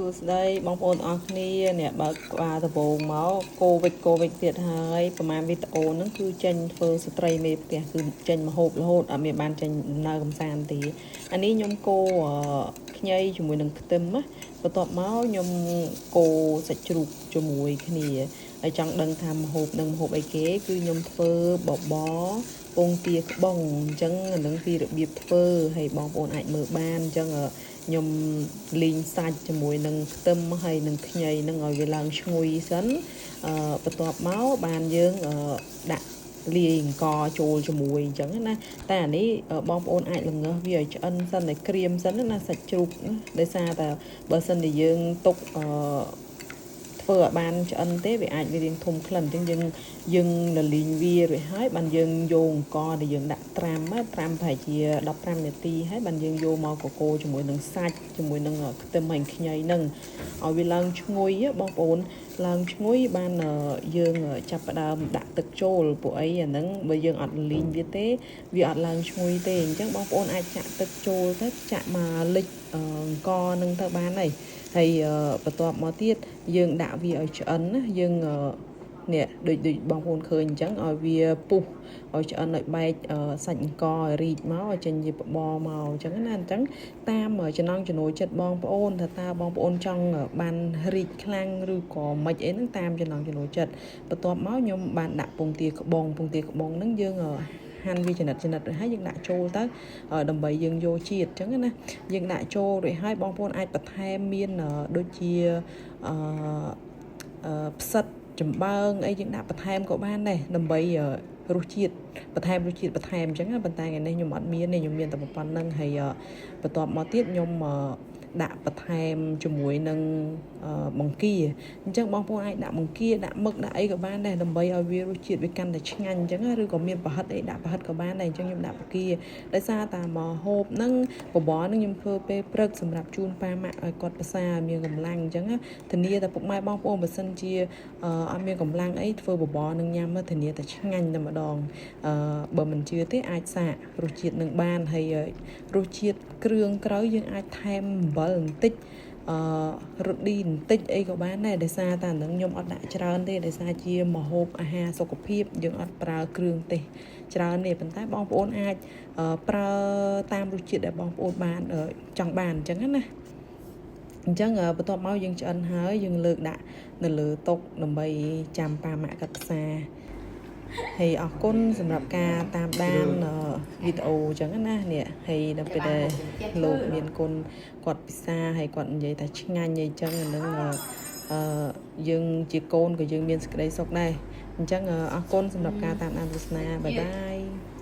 សួស្តីបងប្អូនអរគ្នាអ្នកបើកក្បាលដំបងមកកូវិតកូវិតទៀតហើយប្រហែលវីដេអូហ្នឹងគឺចេញធ្វើស្ត្រីមេផ្ទះគឺចេញមហូបរហូតអត់មានបានចេញដំណើរកំសាន្តទេអានេះខ្ញុំកូរខ្ញីជាមួយនឹងខ្ទឹមណាបន្ទាប់មកខ្ញុំកូរសាច់ជ្រូកជាមួយគ្នាហើយចង់ដឹងថាម្ហូបនឹងម្ហូបអីគេគឺខ្ញុំធ្វើបបរពងទាក្បុងអញ្ចឹងអានឹងពីរបៀបធ្វើហើយបងប្អូនអាចមើលបានអញ្ចឹងខ្ញុំលីងសាច់ជាមួយនឹងខ្ទឹមហើយនឹងខ្ញីនឹងឲ្យវាឡើងឈ្ងុយសិនអឺបន្ទាប់មកបានយើងដាក់លាយអង្ករចូលជាមួយអញ្ចឹងណាតែអានេះបងប្អូនអាចល្ងើសវាឲ្យឆ្អិនសិនឲ្យក្រៀមសិនណាសាច់ជ្រូកដោយសារតែបើសិនជាយើងទុកអឺធ្វើឲ្យបានឆ្អិនទេវាអាចវារៀងធំក្លិនអញ្ចឹងយើងយើងលលីងវារួចហើយបានយើងយកអង្ករដែលយើងដាក់ត្រាំត្រាំប្រហែលជា15នាទីហើយបានយើងយកមកកកូរជាមួយនឹងសាច់ជាមួយនឹងខ្ទឹមហើយខ្ញីនឹងឲ្យវាឡើងឈ្ងុយបងប្អូនឡើងឈ្ងុយបានយើងចាប់ផ្ដើមដាក់ទឹកចូលពួកអីអាហ្នឹងបើយើងអត់លីងវាទេវាអត់ឡើងឈ្ងុយទេអញ្ចឹងបងប្អូនអាចចាក់ទឹកចូលទៅចាក់មកលិចអង្ករនឹងទៅបានហើយហើយបន្ទាប់មកទៀតយើងដាក់វាឲ្យឆ្អិនណាយើងនេះដូចដូចបងប្អូនឃើញអញ្ចឹងឲ្យវាពុះឲ្យឆ្អិនឲ្យបែកសាច់អង្ករឲ្យរីកមកឲ្យចេញជាបបរមកអញ្ចឹងណាអញ្ចឹងតាមចំណង់ចំណូលចិត្តបងប្អូនថាតើបងប្អូនចង់បានរីកខ្លាំងឬក៏មិនអីហ្នឹងតាមចំណង់ចំណូលចិត្តបន្ទាប់មកខ្ញុំបានដាក់ពងទាក្បងពងទាក្បងហ្នឹងយើងហាន់វាចំណិតចំណិតរួចហើយយើងដាក់ចូលទៅដើម្បីយើងយកជាតិអញ្ចឹងណាយើងដាក់ចូលរួចហើយបងប្អូនអាចបន្ថែមមានដូចជាអឺផ្សិតចំបើងអីយើងដាក់បន្ថែមក៏បានដែរដើម្បីរសជាតិបន្ថែមរសជាតិបន្ថែមអញ្ចឹងប៉ុន្តែថ្ងៃនេះខ្ញុំអត់មានទេខ្ញុំមានតែប៉ុណ្្នឹងហើយបន្ទាប់មកទៀតខ្ញុំដាក់បន្ថែមជាមួយនឹងបង្គាអញ្ចឹងបងប្អូនអាចដាក់បង្គាដាក់មឹកដាក់អីក៏បានដែរដើម្បីឲ្យវារសជាតិវាកាន់តែឆ្ងាញ់អញ្ចឹងឬក៏មានប្រហិតអីដាក់ប្រហិតក៏បានដែរអញ្ចឹងខ្ញុំដាក់បង្គាដោយសារតែមកហូបហ្នឹងបបរហ្នឹងខ្ញុំធ្វើពេលព្រឹកសម្រាប់ជូនប៉ាម៉ាក់ឲ្យគាត់ប្រសាឲ្យមានកម្លាំងអញ្ចឹងធានាតែពុកម៉ែបងប្អូនបើសិនជាអត់មានកម្លាំងអីធ្វើបបរនឹងញ៉ាំធានាតែឆ្ងាញ់តែម្ដងអឺបើមិនជឿទេអាចសាករសជាតិនឹងបានហើយរសជាតិគ្រឿងក្រៅយើងអាចថែមអំបិលបន្តិចអឺរឌីបន្តិចអីក៏បានដែរដោយសារតែនឹងខ្ញុំអត់ដាក់ច្រើនទេដោយសារជាម្ហូបអាហារសុខភាពយើងអត់ប្រើគ្រឿងទេសច្រើនទេប៉ុន្តែបងប្អូនអាចប្រើតាមរសជាតិដែលបងប្អូនបានចង់បានអញ្ចឹងណាអញ្ចឹងបន្ទាប់មកយើងឆ្អិនហើយយើងលើកដាក់នៅលើតុដើម្បីចាំប៉ាម៉ាក់កាត់ផ្សារហើយអរគុណសម្រាប់ការតាមដានវីដេអូអញ្ចឹងណានេះហើយដល់ពេលដែលលោកមានគុណគាត់ពិសាហើយគាត់និយាយថាឆ្ងាញ់អីចឹងនឹងអឺយើងជាកូនក៏យើងមានសេចក្តីសុខដែរអញ្ចឹងអរគុណសម្រាប់ការតាមដានទស្សនាbye bye.